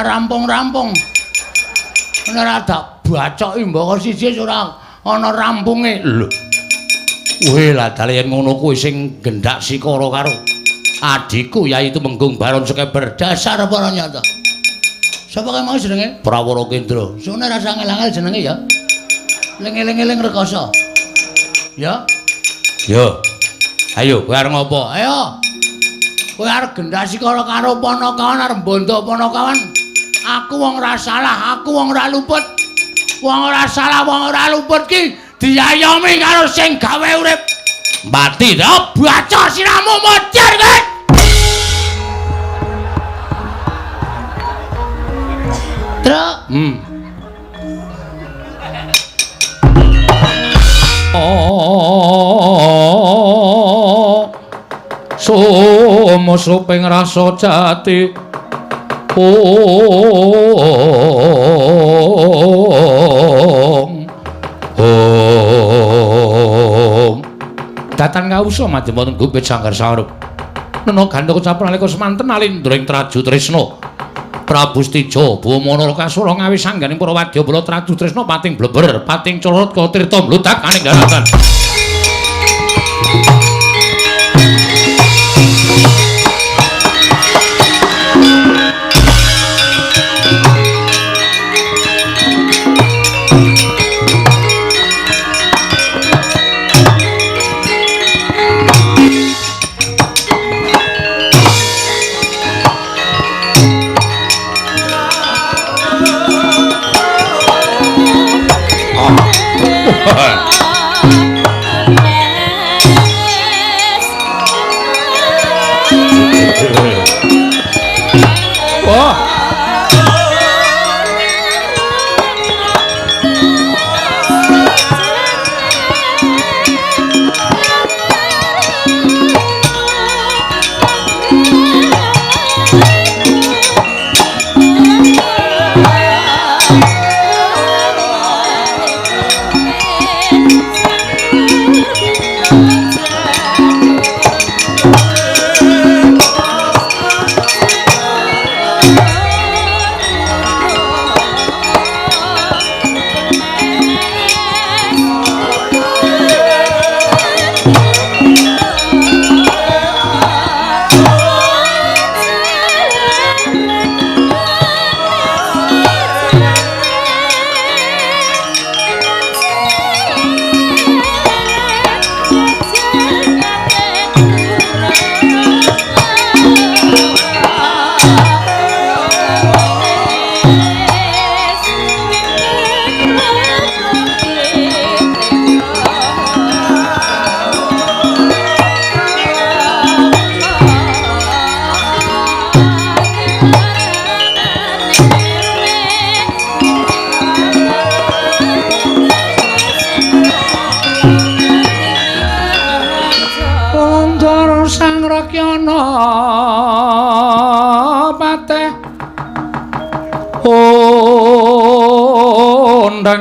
Rampung-rampung. Ora tak bacoki mbaka siji ora ana rampunge. Lho. Weh, lah dalah yen ngono kuwi sing gendak sikara karo adhiku yaitu Menggung Baron Sekeber. Dasar para nyata. Sapa kae mau jenenge? Prawara Kendra. Sune rasa angel-angel jenenge ya. Ling-eling-eling rekoso. Ya. Yo. Ayo, kowe arep ngopo? Ayo. Kowe arep gendak sikara karo Panakawan arep mbondo Panakawan. Aku wong ora salah, aku wong ora luput. Wong ora salah, wong ora luput ki diayomi karo sing gawe urip. Mati to, bacok siramu modar kowe. Truk. Oh. Sumusuping rasa jati. Om Om Datan kawusa madya wonten gupit sanggar sarup. Nena gandha kecapan nalika semanten alindra ing Traju Tresna. Prabu Stija Bumana Kasura ngawis sangganing para wadyabala Traju Tresna pating bleber, pating colot ka tirta mludak aning daratan. Wah.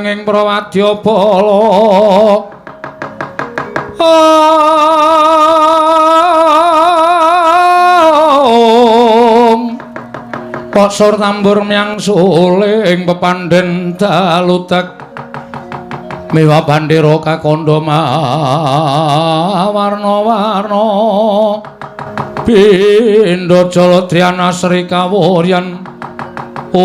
Ing prawadyabala Om Pasur tambur myang suling pepandhen daludak miwa bandera kakandha warna-warna pindha jala Sri kawuryan. Om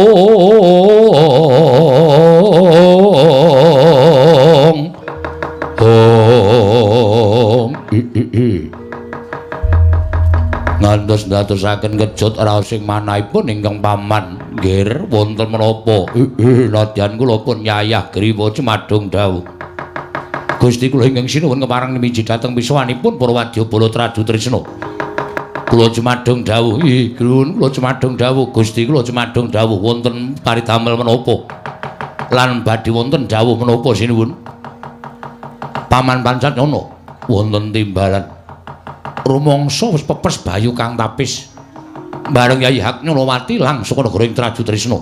Om I I I ngantos ndatosaken kejut raos ing manahipun ingkang paman nggir wonten menapa? Nadyan kula pun yayah griwa cemadung dawuh. Gusti kula ingkang sinuwun kepareng nimiji dhateng pisuwanipun para wadyabala Traju Tresna. Kula cemadung dawuh, grun kula cemadung dawuh, Gusti kula cemadung dawuh wonten paridamel menapa? Lan badhe wonten dawuh menapa sinuwun? Paman Pancatnana wonten timbalan. Rumangsa wis pepes bayu kang tapis. Bareng Yai Haknyolowati langsung negara ing Traju Tresna.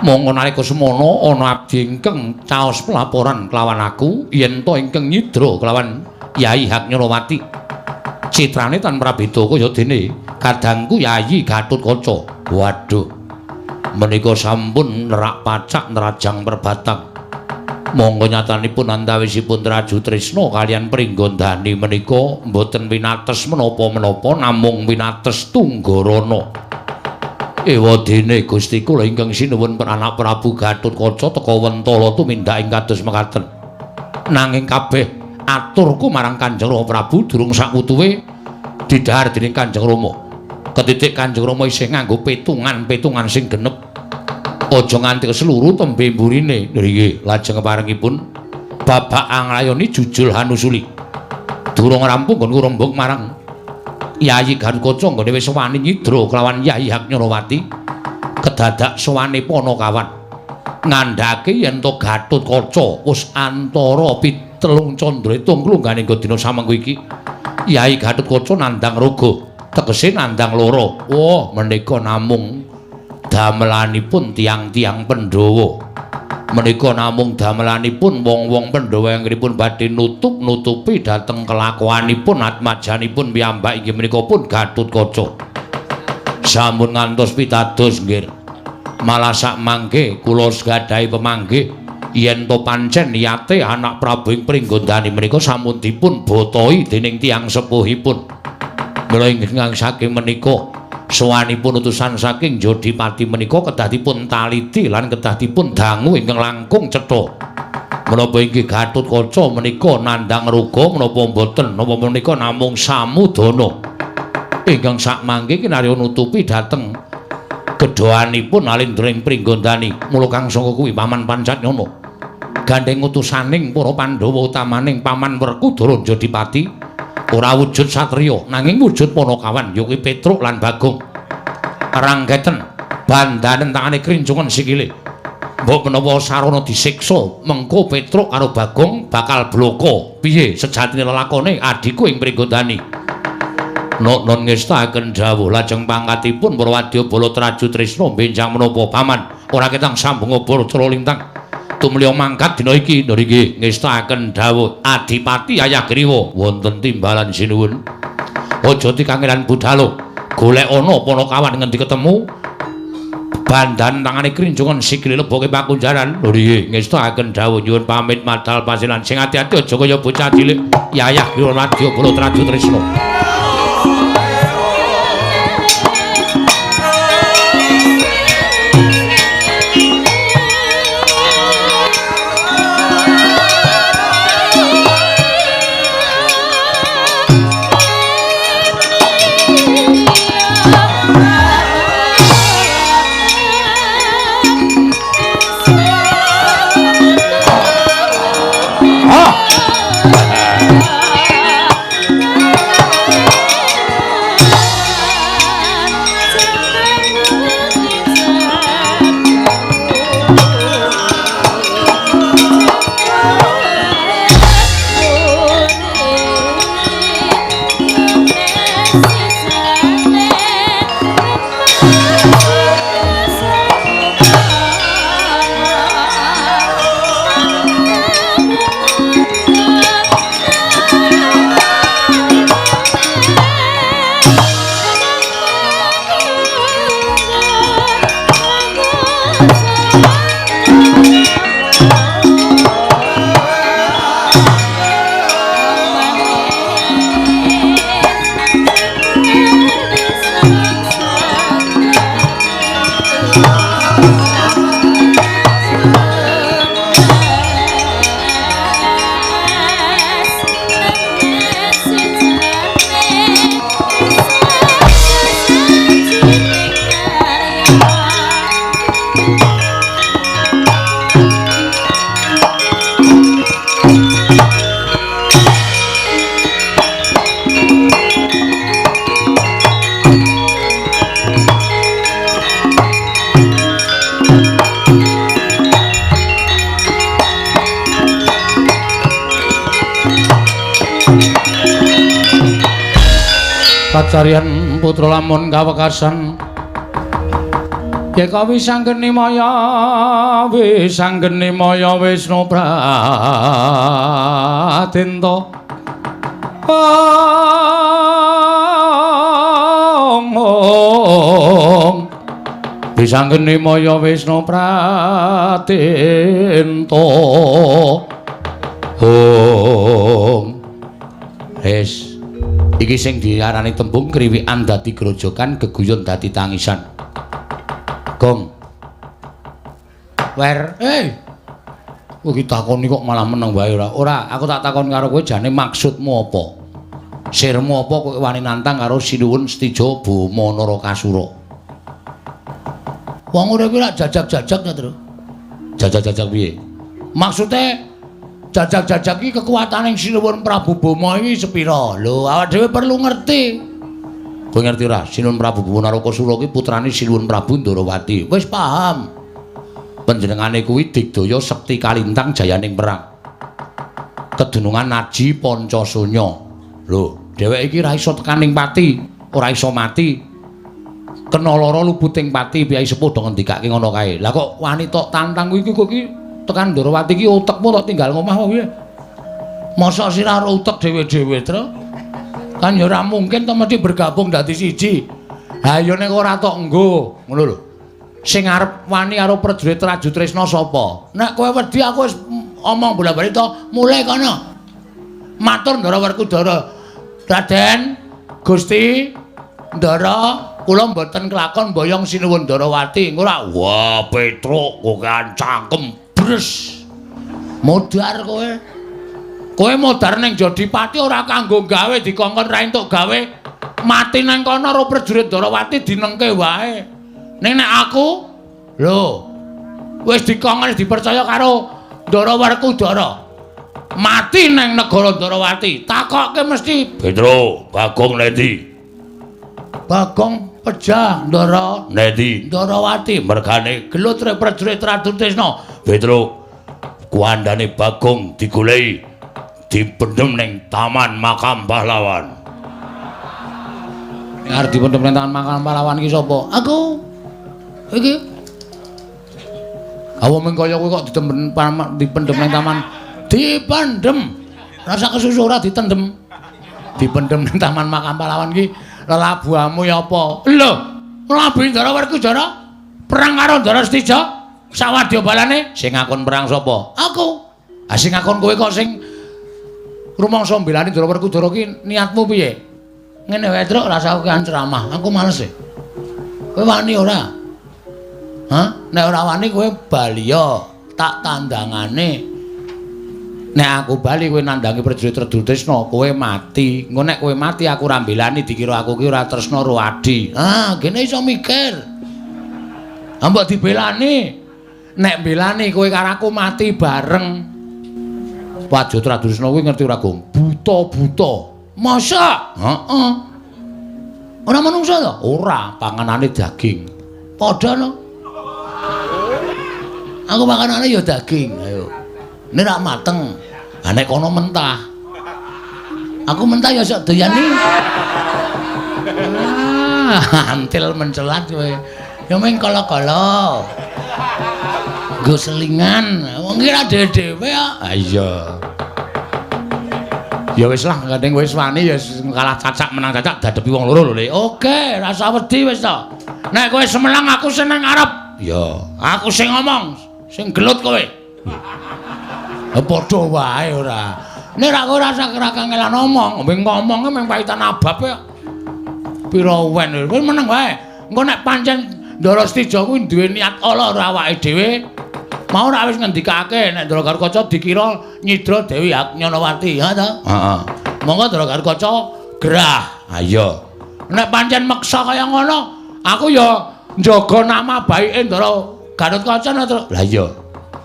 Monggo nalika semono ana abdi ingkang caos pelaporan kelawan aku yen to ingkang nyidra kelawan Yai Haknyolowati. Citrane tan prabeda kaya dene kadangku Yayi Gatotkaca. Waduh. Menika sampun nerak pacak nerajang perbatang. Monggo nyatanipun antawisipun Traju Trisna kaliyan Pringgondani menika mboten winates menapa-menapa namung winates tunggarana. Ewadene Gusti kula ingkang sinuwun anak Prabu Gatotkaca teka wentala tumindak ing kados mekaten. Nanging kabeh aturku marang Kanjeng Rama Prabu durung sakwutuwe didhahar dening Kanjeng Rama. Ketitik Kanjeng Rama isih nganggo petungan-petungan sing genep. Aja nganti keseluruh tembe mburine. Nggih, lajeng keparengipun babak anglayoni jujul hanusuli. Durung rampung nggon rembug marang Yayi Gatotkaca nggone wis wani nyidra kelawan Yayi Haknyarawati. Kedadak sowane Panakawan ngandhake yen to Gatotkaca wis antara pitelung candra itung klunggane nggo dina samengko iki. Yayi Gatotkaca nandhang raga, tegese nandhang lara. Wah, menika namung damelanipun tiang-tiang Pandhawa. Menika namung damelanipun wong-wong Pandhawa ingkangipun badhe nutup-nutupi dhateng kelakuanipun atmajanipun piyambak inggih menika pun Gatotkaca. Sampun ngantos pitados nggih. Malah sak mangke kula gadhahi pemanggih yen to pancen niyate anak Prabu ing Pringgondani menika sampun dipun botoi dening tiyang sepuhipun. Mila ingkang saking menika sowanipun utusan saking Jodipati menika kedah dipun taliti lan kedah dipun dangu ingkang langkung cetha. Menapa inggih Gatotkaca menika nandhang raga menapa mboten, napa menika namung samudana ingkang sakmangke kinarya nutupi dhateng gedhoanipun Alindra ing Pringgondani. Mula kang saka kuwi Paman Pancatnyana gandheng utusaning para Pandhawa utamaning Paman Werkudara Jodipati ora wujud satriya nanging wujud Panakawan ya kuwi Petruk lan Bagong. Ranggeten bandanen tangane krincungan sikile. Mbok menawa sarana disiksa mengko Petruk karo Bagong bakal bloko. Piye sejatine lelakone adhiku ing Pringgondani? Nok-non ngestaken dawuh lajeng pangkatipun para wadyabala Traju Trisna benjang menapa paman ora ketang sambung obor cara lintang tumliya mangkat dina iki. Nggih ngestaken dawuh Adipati Hayagriwa wonten timbalan sinuwun. Aja dikangelan budhalo, golek ana Panakawan ngendi ketemu bandan tangane krincungan sikile leboke pakunjaran. Nggih ngestaken dawuh nyuwun pamit madal pasilan sing ati-ati aja kaya bocah cilik. Yayah Griwa Wadyabala Traju Trisna. Kacarian putra lamun kawekasan Yeka wisanggeni maya wisanggeni maya Wisnu Pradenta Ong. Disanggeni maya Wisnu Pratento. Hong. Wis iki sing diarani tembung kriwikan dadi grojokan, geguyon dadi tangisan. Gong. Wer, kowe iki takoni kok malah meneng wae ora? Ora, aku tak takon karo kowe jane maksudmu apa? Sirmu apa kowe wani nantang karo Sinuwun Setija Boma Narakasura? Wong urip iki lak jajak-jajak ta, Tru? Jajak-jajak piye? Maksude jajak-jajak iki kekuatane Sinuwun Prabu Boma iki sepira? Lho, awak dhewe perlu ngerti. Kowe ngerti ora? Sinuwun Prabu Boma Narakasura iki putrane Sinuwun Prabu Ndorowati. Wis paham. Panjenengane kuwi digdaya sekti kalintang jayaning perang. Kedunungan aji Pancasunya. Lho, dheweke iki ora iso tekaning pati, ora iso mati. Kena lara luputing pati, piyai sepuh do ngendikake ngono kae. Lah kok wani tok tantang kuwi iki kowe iki tekan Ndorowati iki utekmu tok tinggal ngomah apa piye? Mosok sira ora utek dhewe-dhewe, Tru? Kan ya ora mungkin to mesti bergabung dadi siji. Ha ya nek ora tok nggo, ngono lho. Sing arep wani karo prajurit Trajutresna sapa? Nek kowe wedi aku wis omong bola-bali to, mulai kono. Matur Ndara Werkudara. Raden, Gusti Ndara, kula mboten kelakon mboyong Sinuwun Ndorowati. Ora, wah Petruk kokean cangkem bres. Modar kowe. Kowe modar ning Jodipati ora kanggo gawe dikongkon ra entuk gawe. Mati nang kono karo prajurit Ndorowati dinengke wae. Ning nek aku lho wis dikongkon dipercaya karo Ndara Werkudara. Mati nang negara Ndorowati, takokke mesti Petruk, Bagong nendi? Bagong pejah Ndara nendi? Ndorowati mergane gelut re prajurit Tratutresna. Petruk, kuandane Bagong digoleki dipendhem ning Taman Makam Pahlawan. Nek arep dipendhem ning Taman Makam Pahlawan iki sapa? Aku. Iki. Awo mung kaya kowe kok dipendhem ning taman. Dipendhem. Rasa kesusu ora ditendhem. Dipendhem ning Taman Makam Pahlawan iki lelabuhamu ya apa? Lho, lelabu Ndara Werkudara perang karo Ndara Setija sawadya balane sing ngakon perang sapa? Aku. Ah sing ngakon kowe kok sing rumangsa mbelani Ndara Werkudara ki niatmu piye? Ngene wae, Truk, rasa aku kan ceramah. Aku males e. Kowe wani ora? Hah? Nek ora wani kowe bali ya, tak tandangane. Nek aku bali kowe nandangi prajurit Tresna, kowe mati. Engko nek kowe mati aku ora mbelani dikira aku ki ora tresna ro adi. Ah, gene iso mikir. Ah mbok dibelani. Nek mbelani kowe karo aku mati bareng. Wajah Tresna kuwi ngerti ora, Gong? Buta-buta. Masa? Heeh. Ora manungsa to? Ora, panganane daging. Padha no. Aku makanane ya daging, ayo. Nek rak mateng. Ha nek kono mentah. Aku mentah ya sok doyani. Ah, antil mencelat kowe. Ya mung kala-kala. Nggo selingan. Wong ki ra dhewe-dhewe kok. Ha iya. Ya wis lah, gandeng wis wani ya kalah cacak menang cacak dadepi wong loro lho, Le. Oke, rasa wedi wis to. Nek kowe semenang aku seneng arep. Ya, aku sing ngomong, sing gelut kowe. Padha wae ora. Nek ra kowe rasa kangelan ngomong, ngomonge mung paitan abab kok. Pira wen, kowe meneng wae. Engko nek pancen Ndara Setija kuwi duwe niat ala ora awake dhewe, mau ora wis ngendikake nek Ndara Garukaca dikira nyidra Dewi Nyanawati, ha ta? Heeh. Monggo Ndara Garukaca gerah. Ha iya. Nek pancen meksa kaya ngono, aku ya njaga nama baike Ndara Garukaca to. Lah iya.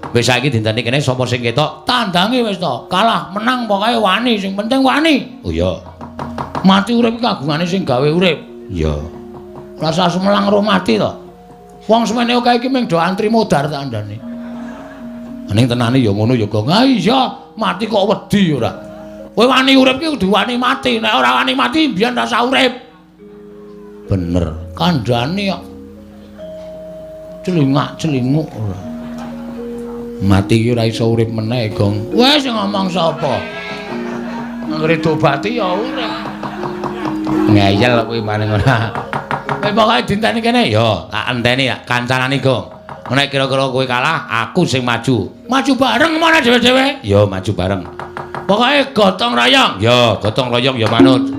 Wis saiki dinteni kene sapa sing ketok? Tandangi wis to. Kalah menang pokoke wani, sing penting wani. Oh iya. Mati urip iki kagungane sing gawe urip. Iya. Rasa sumelang ro mati to. Wong semene akeh iki mung do antri modar tak andane. Ning tenane ya ngono ya, Gong. Ha iya, mati kok wedi ora. Kowe wani urip iki kudu wani mati. Nek ora wani mati mbiyen rasa urip. Bener. Kandhane kok. Celingak-celinguk ora. Mati iki ora iso urip meneh, Gong. Wes sing ngomong sapa? Anggere dobati ya urip. Ngeyel kowe maning ora. Kowe pokoke dinteni kene. Ya, tak enteni tak kancanane, Gong. Nek kira-kira kowe kalah, aku sing maju. Maju bareng mana dhewe-dhewe? Ya, maju bareng. Pokoke gotong royong. Ya, gotong royong ya manut.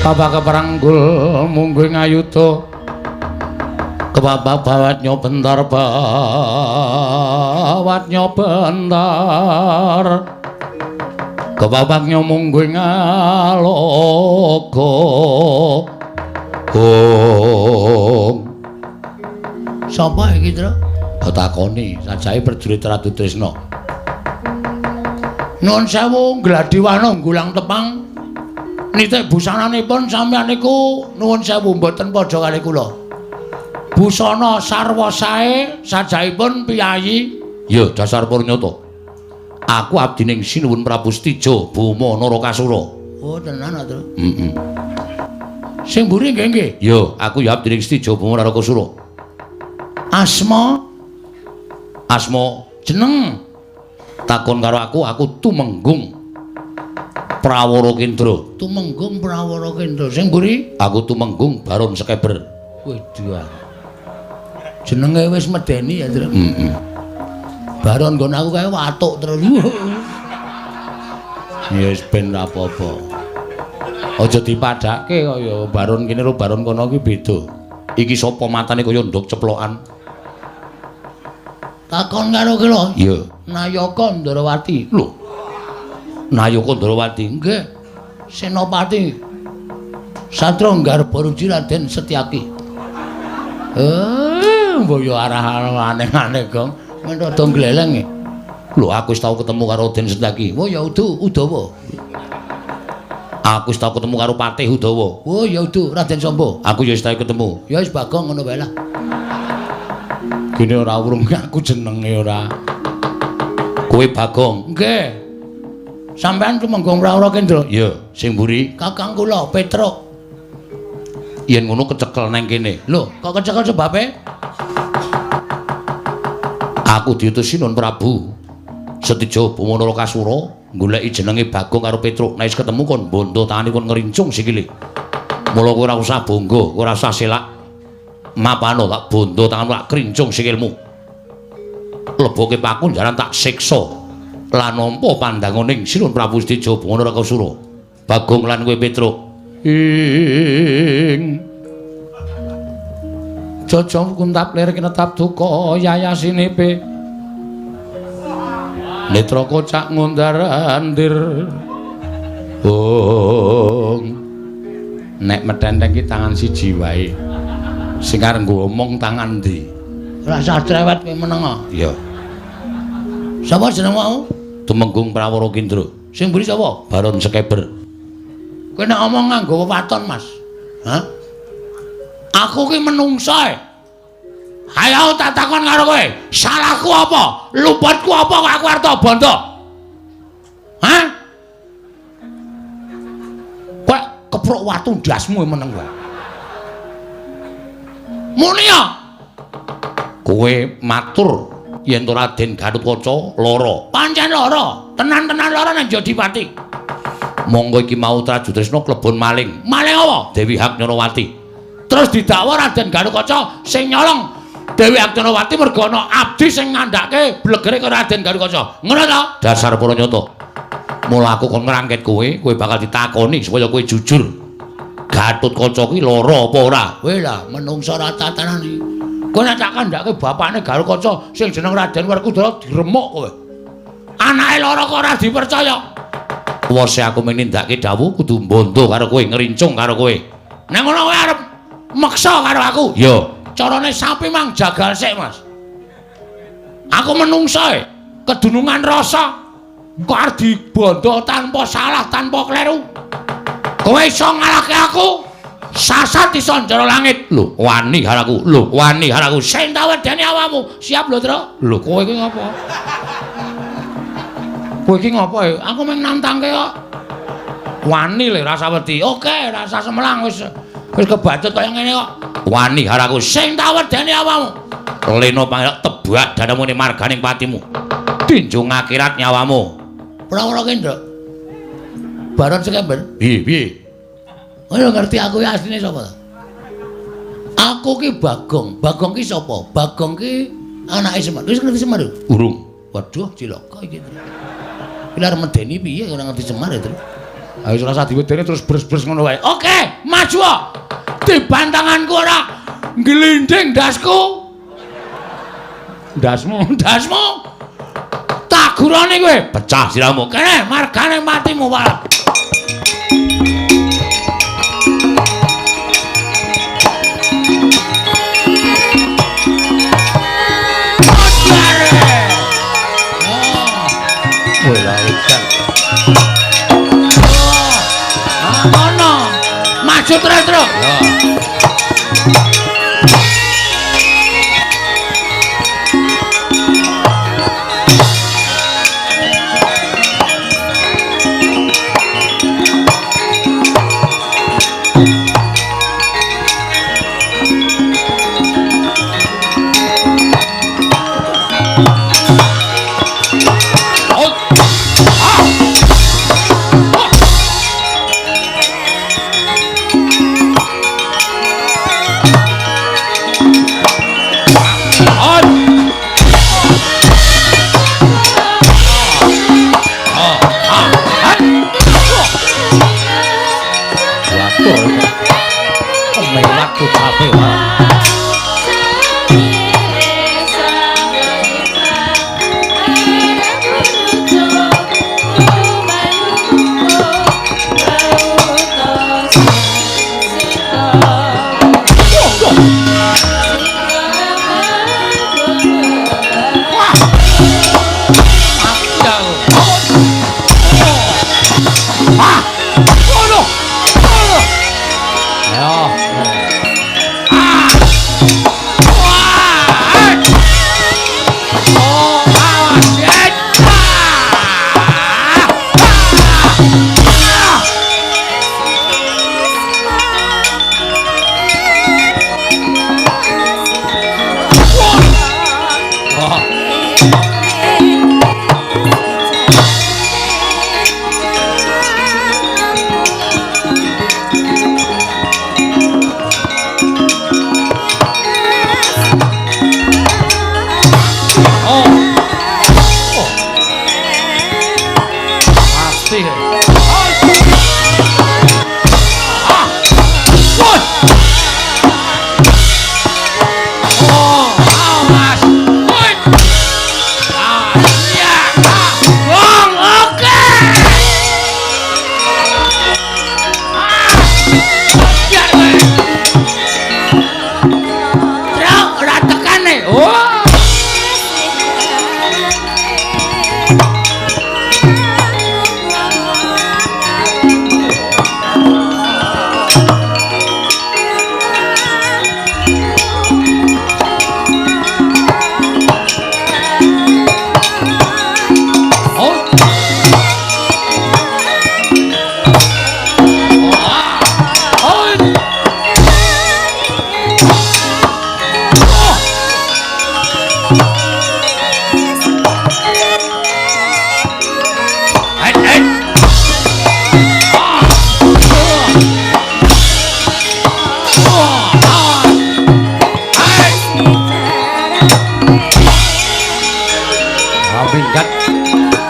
Bapak keperanggul mungguh ngayuda kebabak bawat nyobentar bawat nyobentar kebabak nyomungguh ngalogo. Gong sapa iki, Tru? Takoni sajae prajurit Ratu Tresna. Nuwun sewu Gladiwana Gulang Tepang. Nitik busananipun sampeyan niku nuwun sewu mboten padha kali kula. Busana sarwa sae sajaipun piyayi. Ya dasar purnyata. Aku abdining Sinuwun Prabu Setija Boma Narakasura. Oh tenan ta, Tru? Heeh. Sing mburi nggih nggih. Ya, aku ya abdining Setija Boma Narakasura. Asma asma jeneng takon karo aku, aku Tumenggung Prawara Kendra. Tumenggung Prawara Kendra. Sing mburi? Aku Tumenggung Baron Sekeber. Waduh. Jenenge wis medeni ya, Tru. Heeh. Baron nggon aku kae watuk terus. Ya wis ben ra apa-apa. Aja dipadhake kaya Baron kene karo Baron kono iki beda. Iki sapa matane kaya nduk ceplokan? Takon karo ki lho. Iya. Nayaka Ndrawati. Lho. Nayaka Ndrawati. Nggih. Senopati Satra Garbaruji Raden Setyaki. Mbok yo arah aneh-aneh, Gong. Men rada gleleng. Lho, aku wis tau ketemu karo Raden Setyaki. Oh ya udu Udawa. Aku wis tau ketemu karo Patih Udawa. Oh ya udu Raden Samba. Aku ya wis tau ketemu. Ya wis Bagong ngono wae lah. Gene ora urung aku jenenge ora. Kowe Bagong. Nggih. Sampeyan Tumenggung Prawara Kendra? Iya, sing mburi kakang kula Petruk. Yen ngono kecekel nang kene. Lho, kok kecekel sebabe? Aku diutus Sinuwun Prabu Setija Boma Narakasura goleki jenenge Bagong karo Petruk. Nek wis ketemu kon bondo tangane kon ngrincung sikile. Mula kowe ora usah bangga, kowe ora usah selak. Mapano tak bondo tanganmu tak krincung sikilmu. Leboke paku jaran tak siksa. Lan nampa pandanganing Sinuwun Prabu Setija Boma Narakasura. Bagong lan kowe Petruk. Ing Jajang kuntap lir kinetap duka yayasinipe. Netra kocak ngundar-andir. Ong. Nek metenteng ki tangan siji wae. Sing arep nggo omong tangan ndi? Ora usah cerewet kowe meneng. Iya. Sapa jeneng mau? Tumenggung Prawara Kendra. Sing mburi sapa? Baron Sekeber. Kowe nek omong nganggo wewaton, Mas. Hah? Aku ki menungso e. Ayo tak takon karo kowe, salahku apa? Luputku apa kok aku arep bondo? Hah? Kowe keprok watu ndasmu meneng kowe. Muni ya. Kowe matur yen to Raden Gatotkaca lara. Pancen lara, tenan-tenan lara nang Jodipati. Monggo iki mau Traju Tresna klebon maling. Maling apa? Dewi Haknyanawati. Terus didakwa Raden Gatotkaca sing nyolong Dewi Haknyanawati mergo ana abdi sing ngandhake blegere karo Raden Gatotkaca. Ngono ta? Dasar para nyata. Mula aku kon ngrangket kowe, kowe bakal ditakoni supaya kowe jujur. Gatotkaca kuwi lara apa ora? Kowe lah menungsa ora tatanan iki. Kowe nek tak kandhake bapakne Gatotkaca sing jeneng Raden Werkudara diremuk kowe. Anake loro kok ora dipercaya. Wose aku menindakake dawuh kudu mbondo karo kowe, ngrincung karo kowe. Nek ngono kowe arep meksa karo aku. Ya, carane sapi mang jagal sik, Mas. Aku menungso e, kedunungan rasa kok arep dibondo tanpa salah, tanpa kleru. Kowe iso ngalahke aku, sasat iso njero langit. Lho, wani karo aku. Lho, wani karo aku. Sing tak wedeni awakmu. Siap lho, Tru. Lho, kowe iki ngopo? Kowe iki ngopo e? Aku mung nantangke kok. Wani le rasa wedi. Oke, rasa semelang wis wis kebacut kaya ngene kok. Wani karo aku. Sing tak wedeni awakmu. Leno pangerak tebak dadamu ning marganing patimu. Tinjung akhirat nyawamu. Ora-ora ki, Nduk. Baron Sekember. Piye, piye? Kowe ngerti aku ki asline sapa ta? Aku ki Bagong. Bagong ki sapa? Bagong ki anake Semar. Wis ngerti Semar? Urung. Waduh, cilaka iki. Iki arep medeni piye ora ngerti Semar ya, Tru. Ayo ora usah diwedeni terus bres-bres ngono wae. Oke, maju. Dibantanganku ora glinding ndasku. Ndasmu, ndasmu. Tak gurane kowe, pecah sirahmu. Kene margane matimu, Pak. Maju terus, terus. Ya.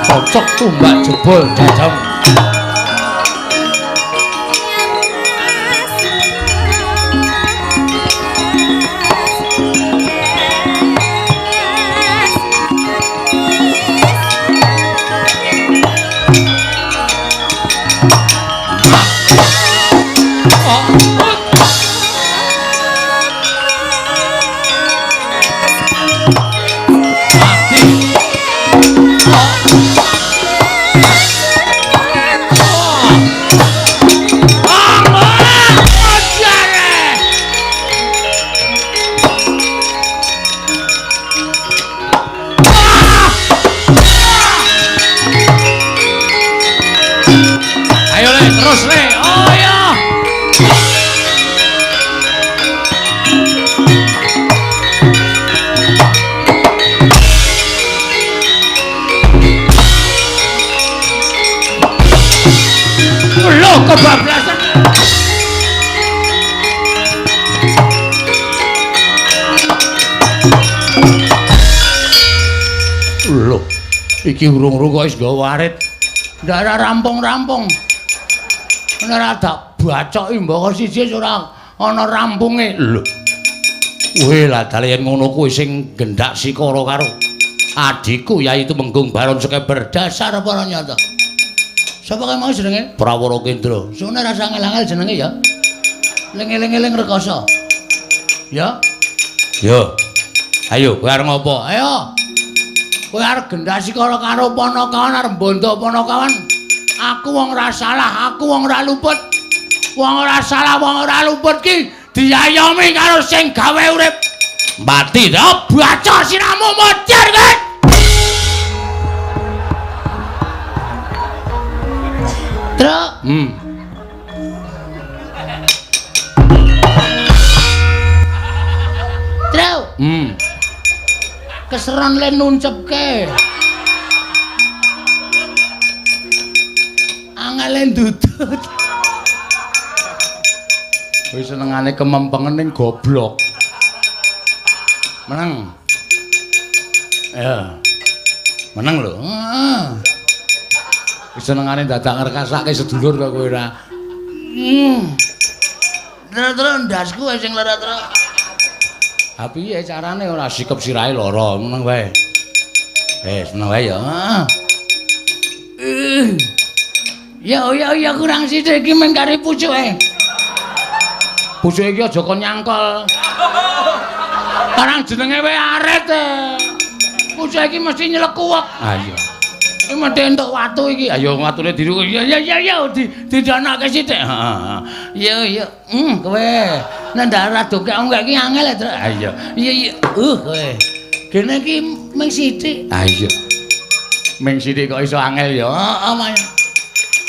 Cocok tumbak jebol jajam. Iki urung-urung kok wis nggawa arit. Ndak ora rampung-rampung. Ora tak bacoki mbaka siji ora ana rampunge. Lho. Weh, lah dalah yen ngono kuwi sing gendak sikara karo adhiku yaitu Menggung Baron Sekeber. Dasar para nyata. Sapa kae mau jenenge? Prawara Kendra. Sune rasa angel-angel jenenge ya. Ling-eling-eling rekoso. Ya. Yo. Ayo, kowe arep ngopo? Ayo. Kowe arep gendak sikara karo Panakawan arep mbondo Panakawan. Aku wong ora salah, aku wong ora luput. Wong ora salah, wong ora luput ki diayomi karo sing gawe urip. Mati to, baca siramu modar kowe. Truk. Truk. Keseran le nuncepke. Angele ndudut. Wis senengane kemempengen ning goblok. Meneng. Ya. Meneng lho. Heeh. Wis senengane dadak ngrekasake sedulur kok kowe ora. Terus ndasku sing lara terus. Ha piye carane ora sikep sirahe lara, meneng wae. Wis meneng wae ya. Heeh. Ya ya ya kurang sithik iki mung kari pucuke. Pucuke iki aja kon nyangkol. Karang jenenge wae arit e. Pucuke iki mesti nyelekuwek. Ha iya. Iki mesti entuk watu iki. Ayo watune diru. Ya ya ya ya didanake sithik. Heeh. Ya ya. Kowe. Nek ndak ora dongkek iki angel, Truk. Ha iya. Iya iya. Kowe. Dene iki mung sithik. Ha iya. Mung sithik kok iso angel ya. Heeh, Mas.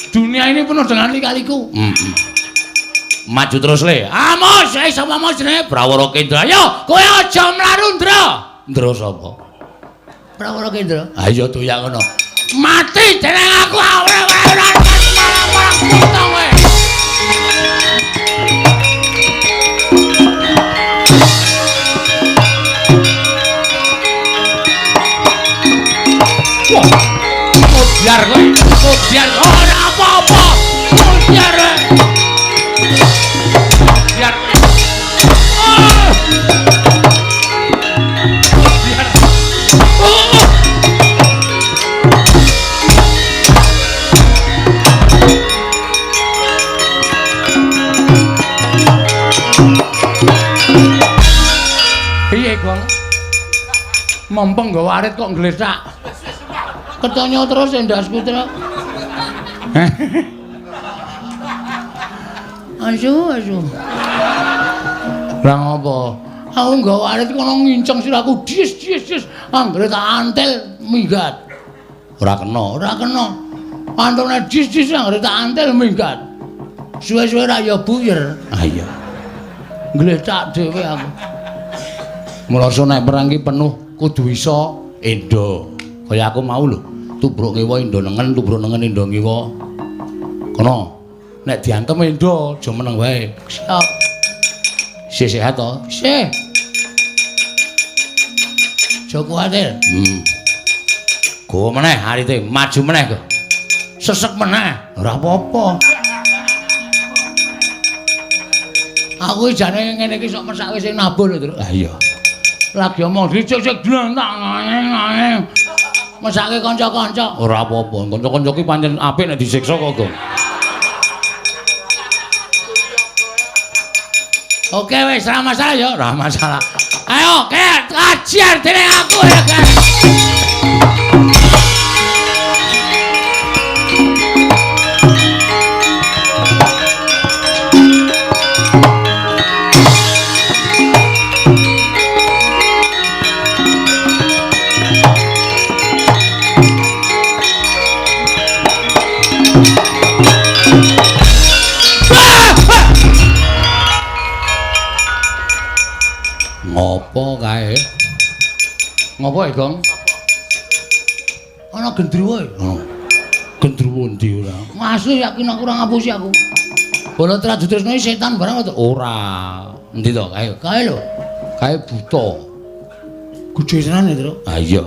Dunia ini penuh dengan lika-liku. Maju terus le. Amos, sapa mau jenenge? Prawara Kendra. Ayo, kowe aja mlaru, Ndra. Ndra sapa? Prawara Kendra. Ha iya doyak ngono. Mati jeneng aku ora ora malang-malang tutang kowe. Wah. Biar kowe, biar ora apa-apa. Biar. Biar. Biar. Piye, Gong? Mempeng nggawa arit kok nglesak. Ketonyo terus endasku, Truk. Asu, asu. Lah ngopo? Aku nggawa arit kono nginceng sirahku dis dis dis. Anggere tak antel minggat. Ora kena, ora kena. Antone dis dis anggere tak antel minggat. Suwe-suwe ra ya buyer. Ah iya. Ngletak dhewe aku. Mula nek perang ki penuh kudu iso endo. Kaya aku mau lho, tubruk ngiwa endo nengen, tubruk nengen endo ngiwa. Kono nek diantem endo aja meneng wae. Siap. Isih sehat to? Isih. Aja kuwatir. Gowo meneh arite, maju meneh kok. Sesek meneh. Ora apa-apa. Aku jane ngene iki sok mesake sing nabuh lho, Truk. Ha iya. Lagi omong dicek-cek dlentak ngene. Mesake kanca-kanca. Ora apa-apa. Kanca-kanca ki pancen apik nek disiksa kok, Gong. Oke wis, ora masalah ya, ora masalah. Ayo, kek ajar dening aku ya, Kek. Ngopo kae? Ngopo e, Gong? Ana gendruwo e. Oh. Gendruwo ndi ora? Asli yakin aku ora ngapusi aku. Bola Trajutresna iki setan barang to? Ora. Endi to kae? Kae lho. Kae buta. Gedhe tenan e, Truk. Ha iya.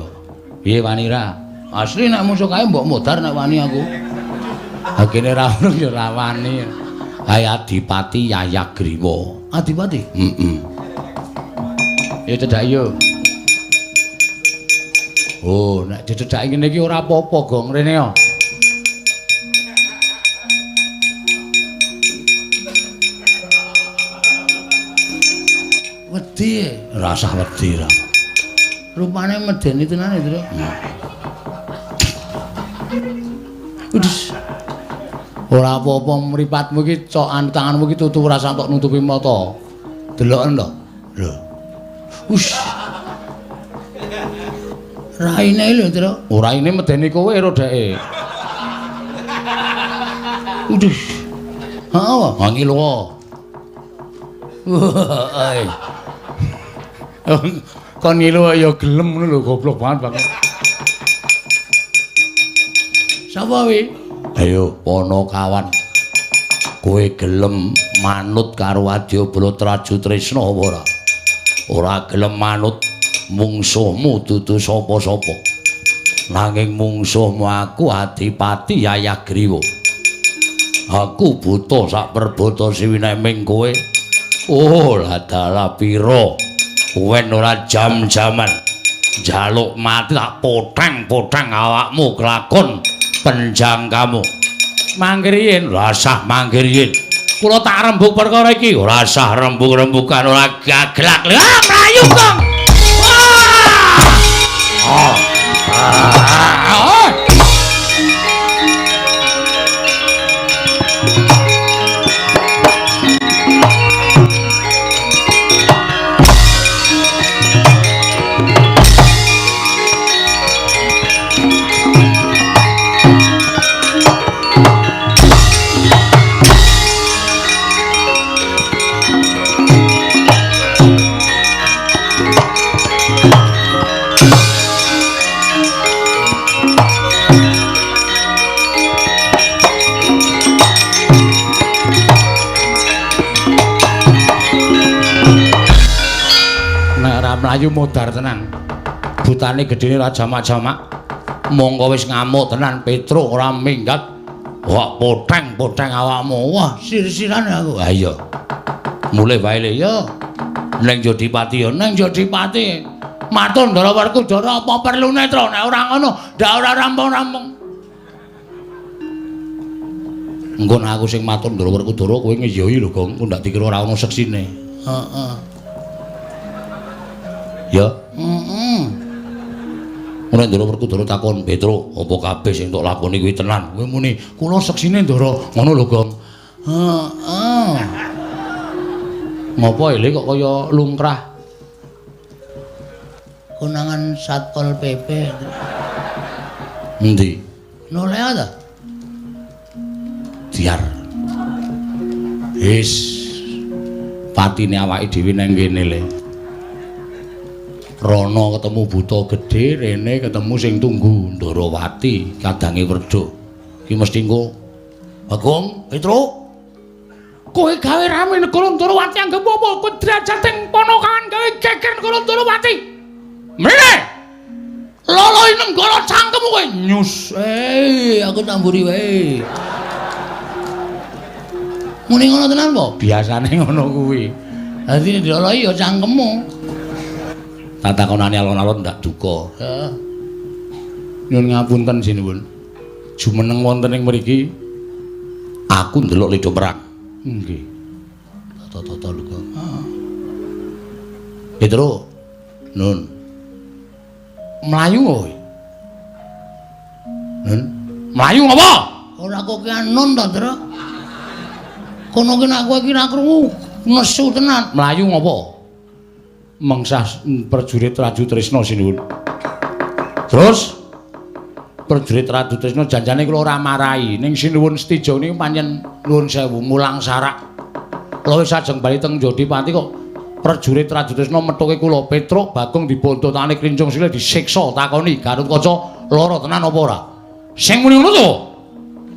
Piye wani ra? Asli nek musuh kae mbok modar nek wani aku. Ha kene ra ono ya ora wani. Hai Adipati Yayagriwa. Adipati? Heeh. Ya cedhak yo. Oh, nek dicedhaki ngene iki ora apa-apa, Gong, rene yo. Wedi, rasah wedi ra. Rupane medeni tenan ya, Tru. Udah. Ora apa-apa mripatmu iki cokan tanganmu iki tutu ora sampe nutupi mata. Deloken to. Lho. Ush. Raine lho, Tru. Raine medeni kowe ro dheke. Uduh. Heeh, ha ngilu. Wah. Kon ngilu ya gelem ngono lho, goblok banget banget. Sapa wi? Ayo Ponokawan. Kowe gelem manut karo Adyabala Trajutrisna apa ora? Ora gelem manut mungsuhmu dudu sapa-sapa. Nanging mungsuhmu aku Adipati Yayagriwa. Aku buta sak perbata siwineming kowe. Oh, ladalah pira? Wen ora jam-jaman. Njaluk mati tak poteng-poteng awakmu kelakon penjangkamu. Mangkir yen, rasah mangkir yen. Kula tak rembug perkara iki, ora sah rembug-rembugan ora gaglak. Lah mlayu, Kang. Wah! Ah. Mlayu modar tenan. Butane gedene ora jamak-jamak. Mongko wis ngamuk tenan Petruk ora minggat. Wah, poteng-poteng awakmu. Wah, sir-siran aku. Ha iya. Mulih wae le ya. Neng Jodipati ya, neng Jodipati. Matur Ndara Werkudara apa perlune, Tru? Nek ora ngono, ndak ora rampung-rampung. Engko nek aku sing matur Ndara Werkudara kowe ngeyoi lho, Gong. Engko ndak dikira ora ono seksine. Heeh. Ya. Heeh. Ora Ndara Werkudara takon, "Petruk, apa kabeh sing tok lakoni kuwi tenan?" Kowe muni, "Kula seksine Ndara." Ngono lho, Gong. Heeh. Ngopo ele kok kaya lungkrah? Konangan Satpol PP. Endi? Noleh ta? Diar. Wis. Patine awake dhewe nang kene le. Rono ketemu buta gedhe, rene ketemu sing tunggu Ndarawati kadange Werda. Iki mesti engko Bagong, Petruk. Kowe gawe rame negara Ndarawati anggep apa? Kowe derajat ing Ponokawan gawe geger negara Ndarawati. Mrene. Loloi nenggala cangkemmu kowe. Nyus. Aku tamburi wae. Muni ngono tenan po? Biasane ngono kuwi. Dadi diloloi ya cangkemmu. Tatakonane alon-alon ndak duka. Heeh. Nyuwun ngapunten sinuwun. Jumeneng wonten ing mriki aku ndelok lido perang. Nggih. Tata-tata lho kok. Heeh. Petro. Nun. Mlayu kowe. Nun. Mlayu ngopo? Ora kok nun to, Tru. Kono ki nek kowe iki ra krungu nesu tenan. Mlayu ngopo? Mengsah prajurit Rajutrisna sinuwun. Terus prajurit Rajutrisna janjane kula ora marahi ning sinuwun Setija niku pancen nuwun sewu mulang sarak. Kula wis ajeng bali teng Jodipati kok prajurit Rajutrisna methuke kula Petruk Bagong dibontotane klincung sikile disiksa takoni Gatotkaca lara tenan apa ora? Sing muni ngono to?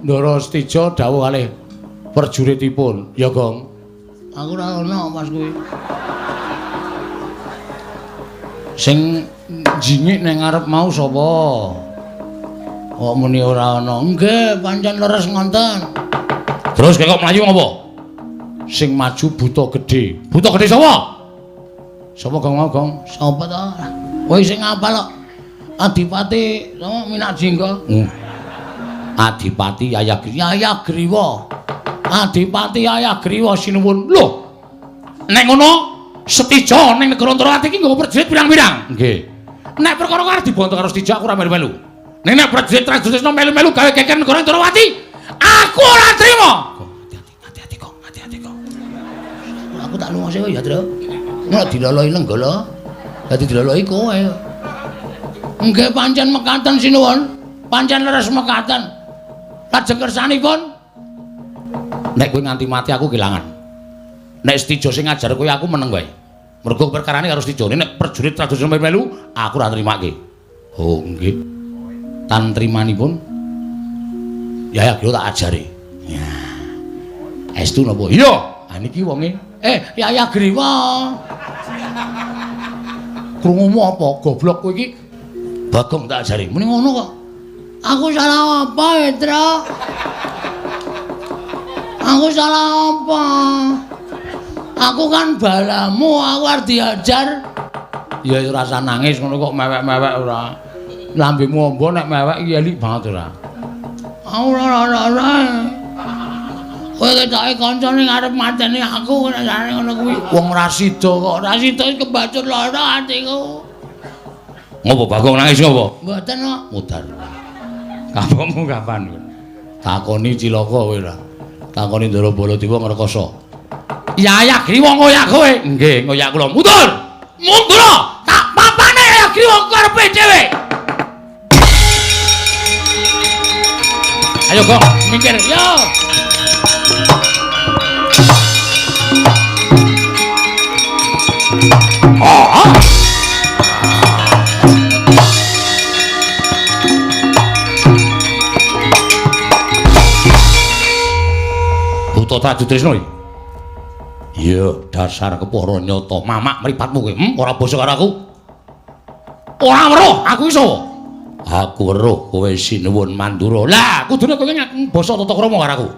Ndara Setija dawuh kalih prajuritipun, "Ya, Gong." Aku ora ono pas kuwi. Sing jingik nang ngarep mau sapa? Kok muni ora ana? Nggih, pancen leres ngonten. Terus kok mlayu ngopo? Sing maju buta gedhe. Buta gedhe sapa? Sapa Gong mau, Gong? Sapa to? Kowe sing ngapal kok. Adipati sapa Minak Jingga? Adipati Yayah Yayah Griwa. Adipati Yayah Griwa sinuwun. Lho. Nek ngono Setija ning negara Antarawati iki nggawa prajurit pirang-pirang. Nggih. Nek perkara arep dibonto karo Setija aku ora melu-melu. Nek nek prajurit Trajutresna melu-melu gawe geger negara Antarawati, aku ora trima. Hati-hati, hati-hati Kong, hati-hati Kong. Aku tak lunga sik ya, Tru. Nek dilolohi Lenggala, dadi dilolohi kowe. Nggih pancen mekaten sinuwun. Pancen leres mekaten. Lajeng kersanipun nek kowe nganti mati aku kelangan. Nek Setija sing ngajar kowe aku meneng wae. Mergo perkarane karo Setija. Nek prajurit Trajutresna melu, aku ora nrimake. Oh, nggih. Tantrimanipun Yayah Griwa tak ajari. Ya. Estu napa? Iya. Ha niki wonge. Yayah Griwa. Krungumu apa? Goblok kowe iki. Bagong tak ajari. Muni ngono kok. Aku salah apa, Hendra? Aku salah apa? Aku kan balamu, aku arep diajar. Ya ora usah nangis ngono kok mewek-mewek ora. Lambemu ombo nek mewek iki elik banget ora. Aku ora ora. Kowe ketoke kancane arep mateni aku nek jane ngono kuwi. Wong ora sida kok, ora sida kebacut lara atiku. Ngopo Bagong nangis ngopo? Mboten kok. Mudar. Kapokmu kapan kowe? Takoni cilaka kowe ora. Takoni Ndara Baladewa ngrekoso. Yayah Griwa ngoyak kowe. Nggih, ngoyak kula. Mundur. Mundur. Tak papane Yayah Griwa karepe dhewe. Ayo Gong, minggir. Yo. Ah. Buta Trajutresna iki. Iya, dasar kepara nyata. Mamak mripatmu kowe. Ora basa karo aku. Ora weruh, aku iso. Aku weruh kowe sinuwun Mandura. Lah, kudune kowe ngaku basa tata krama karo aku.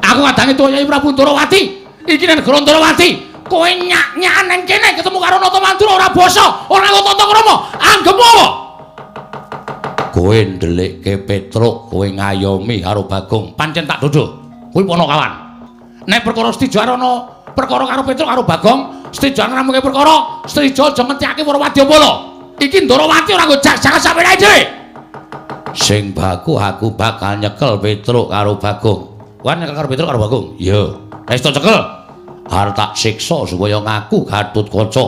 Aku kadange tuwa Yai Prabu Antarawati. Iki nang negara Antarawati. Kowe nyak-nyakan nang kene ketemu karo Nata Mandura ora basa, ora nggo tata krama. Anggepmu apa? Kowe ndelikke Petruk, kowe ngayomi karo Bagong. Pancen tak dodho. Kuwi ponokawan. Nek perkara Setija ana perkara karo Petruk karo Bagong, Setija ngramuke perkara, Setija aja ngentekake para wadyabala. Iki Ndarawati ora nggo jak-jakan sampeyan dhewe. Sing baku aku bakal nyekel Petruk karo Bagong. Kowe nyekel karo Petruk karo Bagong? Iya. Wis to cekel. Arep tak siksa supaya ngaku Gatotkaca.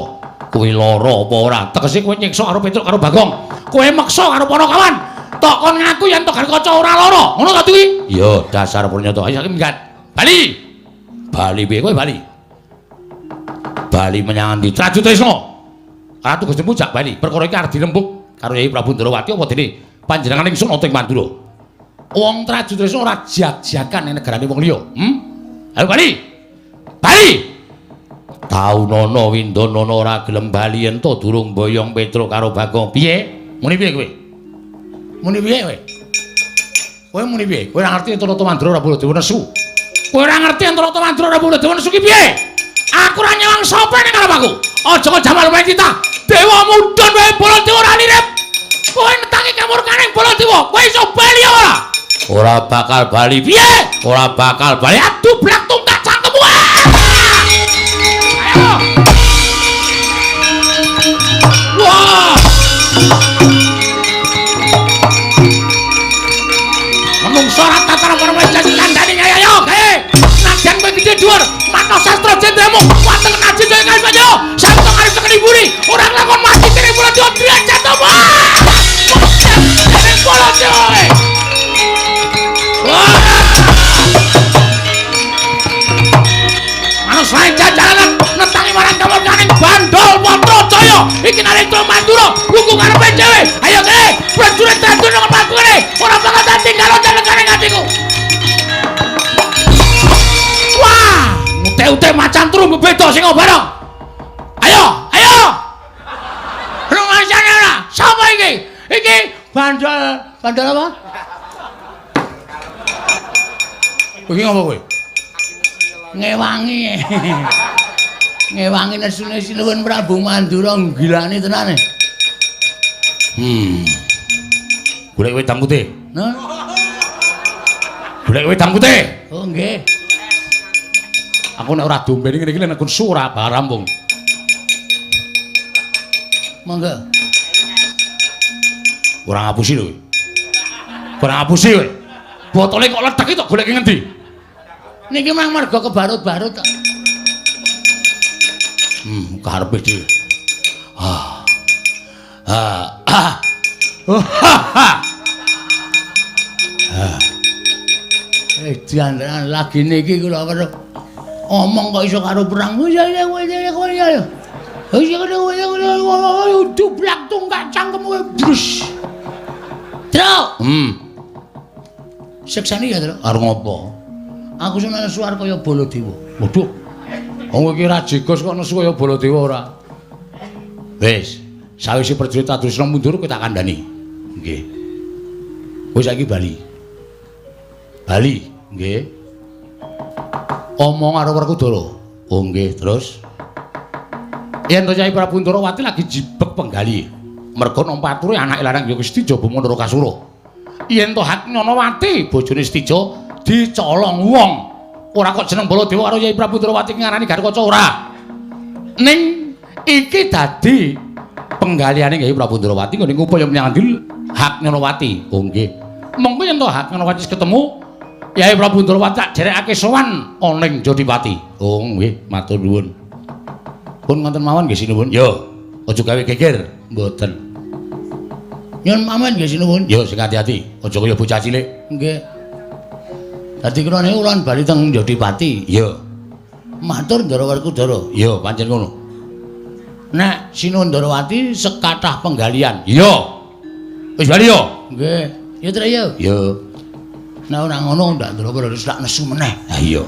Kuwi lara apa ora? Tegese kowe nyiksa karo Petruk karo Bagong. Kowe meksa karo ponokawan. Tok kon ngaku yen Gatotkaca ora lara. Ngono ta kuwi? Iya, dasar purnyata. Ayo saiki minggat. Bali. Bali piye kowe bali? Bali menyang endi? Trajutresna. Ratu Gustimu jak bali. Perkara iki arep dirembug karo Yai Prabu Ndrawati apa dene panjenengan ingsun ana ing Mandura. Wong Trajutresna ora jak-jakan ning negarane wong liya. Ayo bali. Bali. Taunana Windanana ora gelem bali ento durung boyong Petruk karo Bagong. Piye? Muni piye kowe? Muni piye kowe? Kowe muni piye? Kowe ora ngerti Nata Mandura ora Baladewa nesu. Kowe ora ngerti Nata Mandura ora Baladewa nesu ki piye? Aku ora nyewang sapa ning ngarep aku. Aja kok jamal wae kita. Dewa mudhun wae Baladewa ora lirip. Kowe netangi kamurkane Baladewa, kowe iso bali ora? Ora bakal bali. Piye? Ora bakal bali. Aduh blak tungkak cangkemmu. Ayo. Wah. Menungso ora tataran karo kandhane ayo. Hei, najan kowe gedhe dhuwur, manah sastra jendramu, wateng naji jaya kae panjo. Santo arep tekeni buri, ora nglakon mati kene Baladewa derajat apa? Kene Baladewa. Wah. Manus lain jajalanan netangi marang kamurkaning Bandol Patrajaya. Iki Narendra Mandura lugu karepe dhewe. Ayo kene, prajurit Trajutresna nang mlaku kene. Ora bakal tak tinggal dalekane atiku. Wah, ute-ute macan turu bebeda sing bareng. Ayo, ayo. Rumasane ora? Sapa iki? Iki Bandol Bandol apa? Kowe iki ngopo kowe? Ngewangi. Ngewangi nesune Sinuwun Prabu Mandura nggilani tenane. Golek wedang putih. Nah. Golek wedang putih. Oh nggih. Aku nek ora dombene ngene iki nek nesu ora rampung. Monggo. Ora ngapusi lho kowe. Ora ngapusi kowe. Botole kok ledek iki tok goleke ngendi? Niki mang mergo kebarut-barut tok. Karepe dhewe. Ah. Ah. Ah. Ha ha. Jangan lagi niki kula weruh. Omong kok iso karo perang. Ya. Dublak tungkak cangkemmu brus. Truk. Seksani ya, Truk. Arep ngopo? Aku seneng nesu arep kaya Baladewa. Waduh. Wong iki ra jegos kok nesu kaya Baladewa ora. Wis, sawise prajurit Adusna mundur kowe tak kandhani. Nggih. Wis saiki bali. Bali, nggih. Omong karo Werkudara. Oh nggih, terus yen to Kyai Prabu Ndorowati lagi jibek penggali. Merga nampa ature anake lanang ya Stija Bama Narakasura. Yen to Haknyanawati bojone Stija dicolong wong. Ora kok jeneng Baladewa karo Kyai Prabu Ndorowati ngarani Gatotkaca ora. Ning iki dadi penggaliane Kyai Prabu Ndorowati nggone upaya nyandil Haknyanawati. Oh nggih. Mengko yen to Haknyanawati wis ketemu Kyai Prabu Ndorowati tak jerekake sowan ana ning Jodipati. Oh nggih, matur nuwun. Pun ngoten mawon nggih sinuwun. Yo, aja gawe geger. Mboten. Nyuwun pamit nggih sinuwun. Yo sing ati-ati, aja kaya bocah cilik. Nggih. Dadi kula niku kula bali teng Jodipati. Iya. Matur Ndara Werkudara. Iya, pancen ngono. Nek Sinuwun Ndorowati sekathah penggalian. Iya. Wis bali yo. Nggih. Ya Trek yo. Iya. Nek ora ngono ndak Ndara wis tak nesu meneh. Ha iya.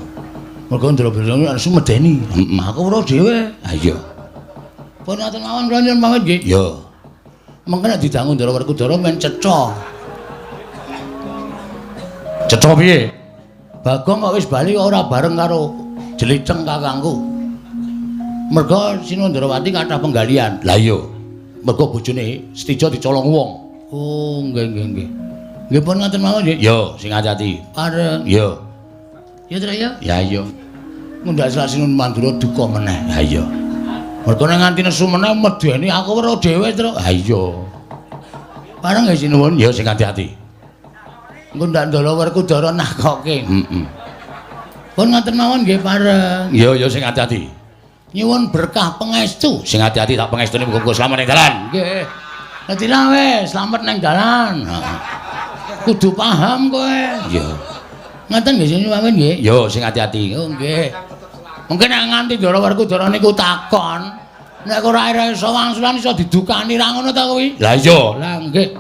Mergo Ndara nesu medeni. Heeh, aku ora dhewe. Ha iya. Pun ngoten mawon kula nyuwun pamit nggih. Iya. Mengko nek didangu Ndara Werkudara men cetha. Cetha piye? Bagong kok wis bali ora bareng karo Jeliceng kakangku. Mergo Sinuwun Ndorowati kathah penggalian. Lah iya. Mergo bojone Stija dicolong wong. Oh, nggih nggih nggih. Nggih pun ngoten mawon nggih. Yo, sing ati-ati. Pareng. Yo. Ya Trek ya. Ya iya. Ngundak selak Sinuwun Mandura duka meneh. Ha iya. Mergo nek nganti nesu meneh medeni aku weruh dhewe, Truk. Ha iya. Pareng nggih Sinuwun. Yo sing ati-ati. Engko ndak ndala Werkudara nakoke. Heeh. Pun ngoten mawon nggih pareng. Yo yo sing ati-ati. Nyuwun berkah pangestu. Sing ati-ati tak pangestune muga-muga slamet ning dalan. Nggih. Dadi wis slamet ning dalan. Heeh. Kudu paham kowe. Iya. Ngoten nggih Sinuwun pamit nggih. Yo sing ati-ati. Oh nggih. Mungkin nek nganti Ndara Werkudara niku takon, nek ora iso wangsulan iso didukani ra ngono ta kuwi? Lah iya. Lah nggih.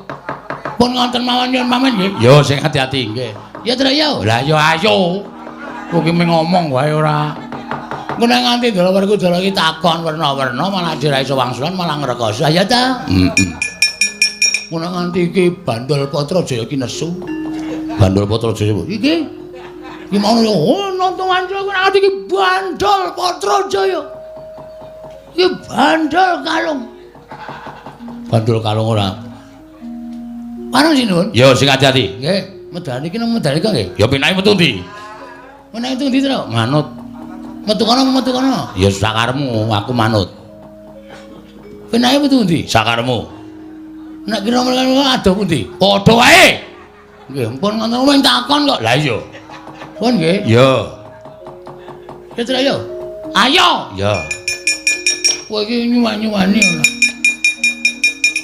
Pun ngoten mawon nyuwun pamit nggih. Yo sing ati-ati nggih. Ya Trek yo. Lah yo ayo. Kowe ki mung ngomong wae ora. Engko nek nganti Ndara Werkudara iki takon werna-werna malah ora iso wangsulan malah ngrekoso. Ya ta? Heeh. Ngono nganti iki Bandol Patrajaya iki nesu. Bandol Patrajaya iki. Iki mau yo nonton wancu aku nganti iki Bandol Patrajaya. Iki bandol kalung. Bandol kalung ora. Pareng Sinuwun. Yo sing ati-ati. Nggih, medani iki nang medani kok nggih. Ya penake metu ndi? Meneh metu ndi, Truk? Manut. Metu kono metu kono. Ya sakaremu, aku manut. Penake metu ndi? Sakaremu. Nek kira-kira adoh pundi? Padha wae. Nggih, ampun ngoten wong takon kok. Lah iya. Pun nggih. Iya. Ya Trek yo. Ayo. Iya. Kowe iki nyuwani-nyuwani ora.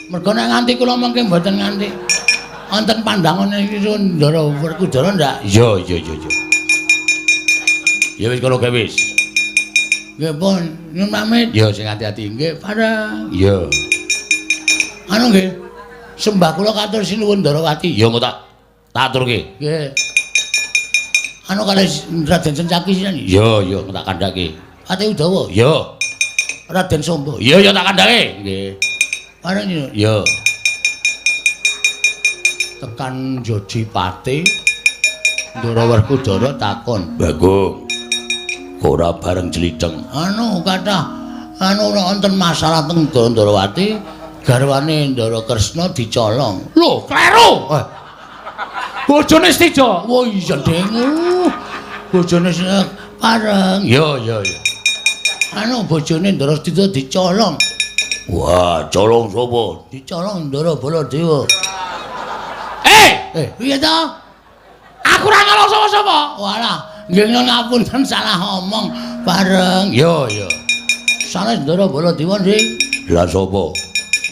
Mergo nek nganti kula mengke mboten nganti wonten pandangane iki Ndara Werkudara ndak? Iya, iya, iya, iya. Ya wis kono gawe wis. Nggih pun, nyuwun pamit. Ya sing ati-ati. Nggih, pareng. Iya. Anu nggih. Sembah kula katur Sinuwun Ndorowati. Ya engko tak aturke. Nggih. Anu kalih Raden Sencaki sinten? Iya, iya, tak kandhake. Ate Udawa? Iya. Raden Sombo? Iya, iya tak kandhake. Nggih. Pareng yo. Iya. Tekan Jodipati Ndara Werkudara takon, "Bagong, ora bareng jlitheng?" Anu kathah anu wonten masalah teng Ndrawati, garwane Ndara Kresna dicolong. Lho, kleru. Bojone Setija. Oh iya, Deng. Bojone pareng. Ya, ya, ya. Anu bojone Ndara Setija dicolong. Wah, colong sapa? Dicolong Ndara Baladewa. Piye to? Aku ora nyolong sapa-sapa. Walah, nggih ngapunten salah omong bareng. Ya, ya. Sanes Ndara Baladewa nggih. Lah sapa?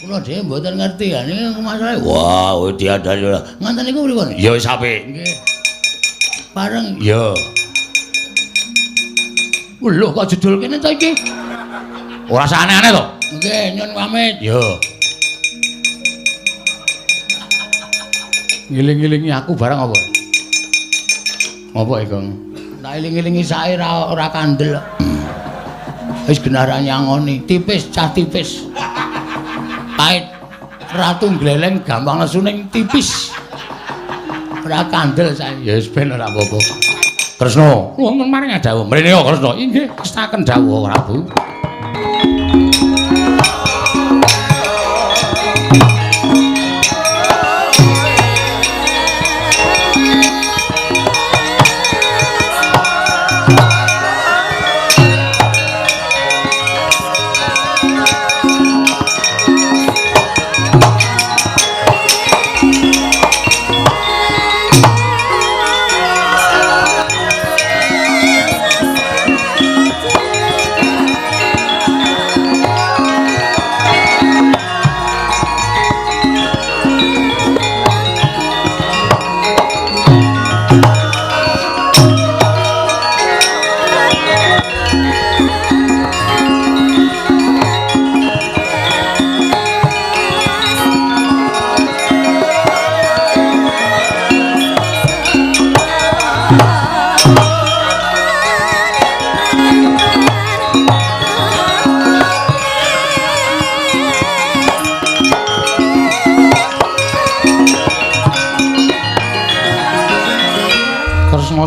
Kula dhewe mboten ngerti ya niki masalahe. Wah, kowe diadani ora. Ngoten niku pripun? Ya wis apik. Nggih. Bareng. Ya. Lho kok jedul kene to iki? Ora usah aneh-aneh to. Nggih, nyun pamit. Ya. Ngiling-ngilingi aku barang apa? Apa iki, Kang? Tak iling-ilingi sae ora kandel. Wis genah ra nyangoni, tipis cah tipis. Pait ratu gleleng gampang nesu ning tipis. Ora kandel sae. Ya wis ben ora apa-apa. Kresna, wonten maring dawuh. Mrene yo Kresna. Inggih, kestaken dawuh Prabu.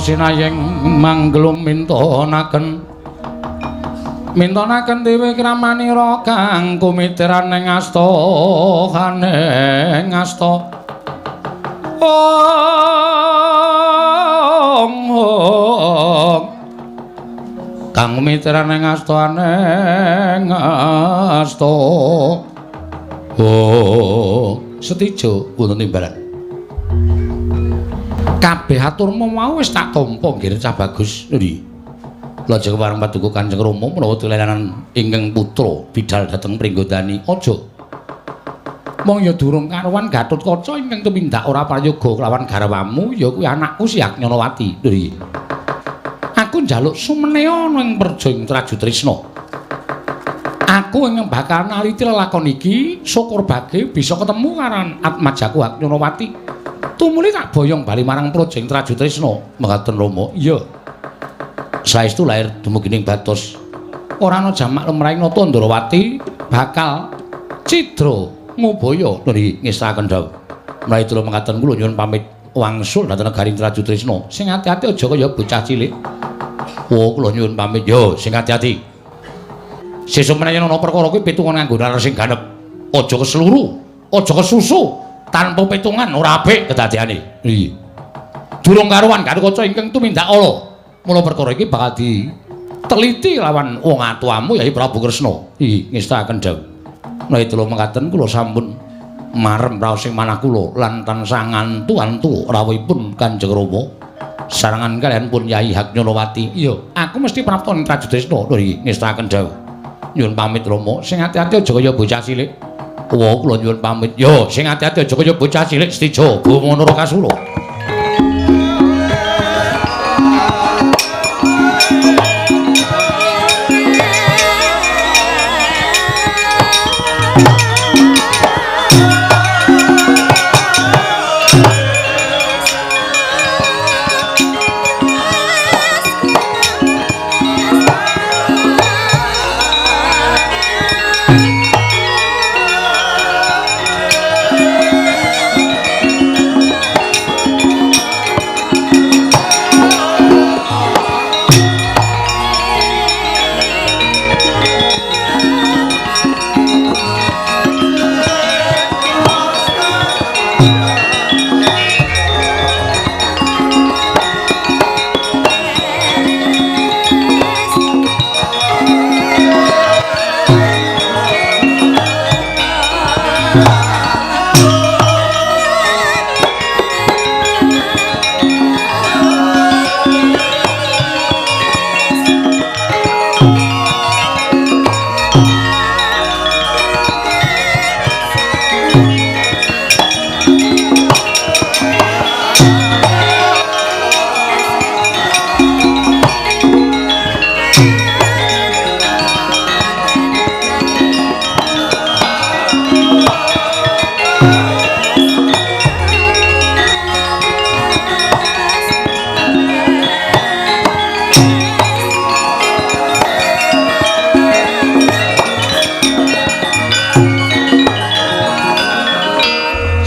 Sinayeng mangglung mintonaken mintonaken dewe kramanira kang kumitiran ing asta kaneng asta ong kang kumitiran ing asta aneng asta. Oh, Setija wonten timbalan. Kabeh aturmu mau wis tak tampa nggih cah bagus. Nggih. Lajeng kepareng paduka Kanjeng Rama menawa dolenan ingkang putra bidal dhateng Pringgondani. Aja. Mong ya durung karuan Gatotkaca ingkang tumindak ora prayoga kelawan garwamu ya kuwi anakku si Agnyanawati. Nggih. Aku njaluk sumeneya ana ing Praja ing Trajutrisna. Aku ingkang bakal naliti lelakon iki syukur bage bisa ketemu karo atmajaku Agnyanawati. Tumuli tak boyong bali marang Praja ing Trajutrisna. Mekaten Rama. Iya. Saestu lair dumugi ing batos. Ora ana jamak lumrahing nata Ndrawati bakal cidra ngubaya. Nggih, ngestaken dawuh. Menawi kula mekaten kula nyuwun pamit wangsul dhateng negari Trajutrisna. Sing ati-ati aja kaya bocah cilik. Oh, kula nyuwun pamit. Yo, sing ati-ati. Sesuk menawi ana perkara kuwi pitungan nganggo nalar sing ganep. Aja kesluru, aja kesusu. Tanpa pitungan ora apik kedadeane. Iya. Durung karuan Gatotkaca ingkang tumindak ala. Mula perkara iki bakal diteliti lawan wong atuamu Yai Prabu Kresna. Iya, ngestaken dawuh. Menawi kula mekaten kula sampun marem raos ing manah kula lan tansah ngantu-antu rawuhipun Kanjeng Rama sarengan kaliyan pun Yai Haknyanawati. Iya, aku mesti prapta ing Trajutrisna. Lho iki ngestaken dawuh. Nyuwun pamit Rama, sing ati-ati aja kaya bocah cilik. Wah, kula nyuwun pamit. Yo, sing ati-ati aja kaya bocah cilik Setija, Boma Narakasura.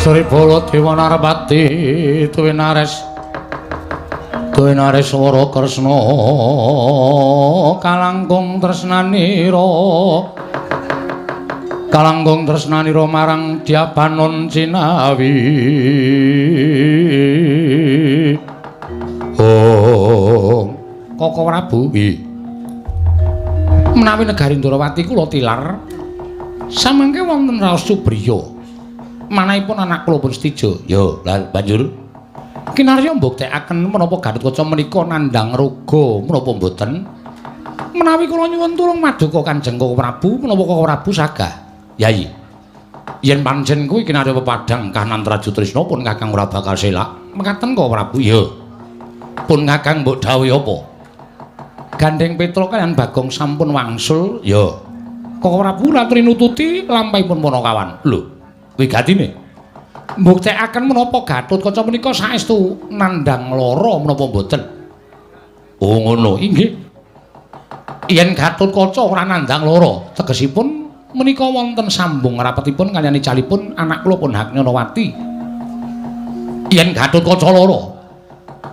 Sri Baladewa Narpati tuwinares tuwinares swara Kresna kalangkung tresnanira kalangkung tresnanira marang Dyabanon Cinawi. Oh, Koko Prabu, menawi negari Ndrawati kula tilar samangke wonten raos Subriya manahipun anak kula pun setija. Ya, lah banjur kinarya mbuktekaken menapa Gatotkaca menika nandhang raga menapa mboten? Menawi kula nyuwun tulung maduka Kanjeng Koko Prabu, menapa Koko Prabu sagah? Yayi, yen pancen kuwi kinarya pepadhang kahanan Trajutrisna pun Kakang ora bakal selak. Mekaten Koko Prabu? Ya. Pun Kakang mbok dhawuhi apa? Gandeng Petruk kaliyan Bagong sampun wangsul. Ya. Koko Prabu latri nututi lampahipun Panakawan. Lho, wigatine mbuktekaken menapa Gatotkaca menika saestu nandhang lara menapa mboten? Oh ngono, inggih. Yen Gatotkaca ora nandhang lara, tegesipun menika wonten sambung rapetipun kaliyan icalipun anak kula pun Haknyanawati. Yen Gatotkaca lara,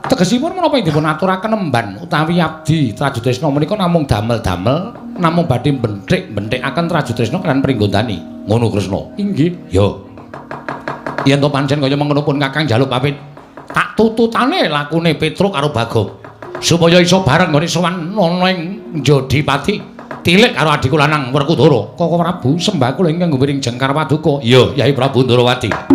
tegesipun menapa dipun aturaken emban utawi abdi Trajutrisna menika namung damel-damel, namung badhe benthik-benthikaken Trajutrisna kaliyan Pringgondani. Ngono Kresna. Inggih. Ya. Yen to pancen kaya mengkono pun Kakang njaluk pamit. Tak tututane lakune Petruk karo Bagong supaya iso bareng nggone sowan ana ing Jodipati tilik karo adhiku lanang Werkudara. Koko Prabu, sembah kula ingkang gumiring jengkar paduka. Iya, Yai Prabu Ndrawati.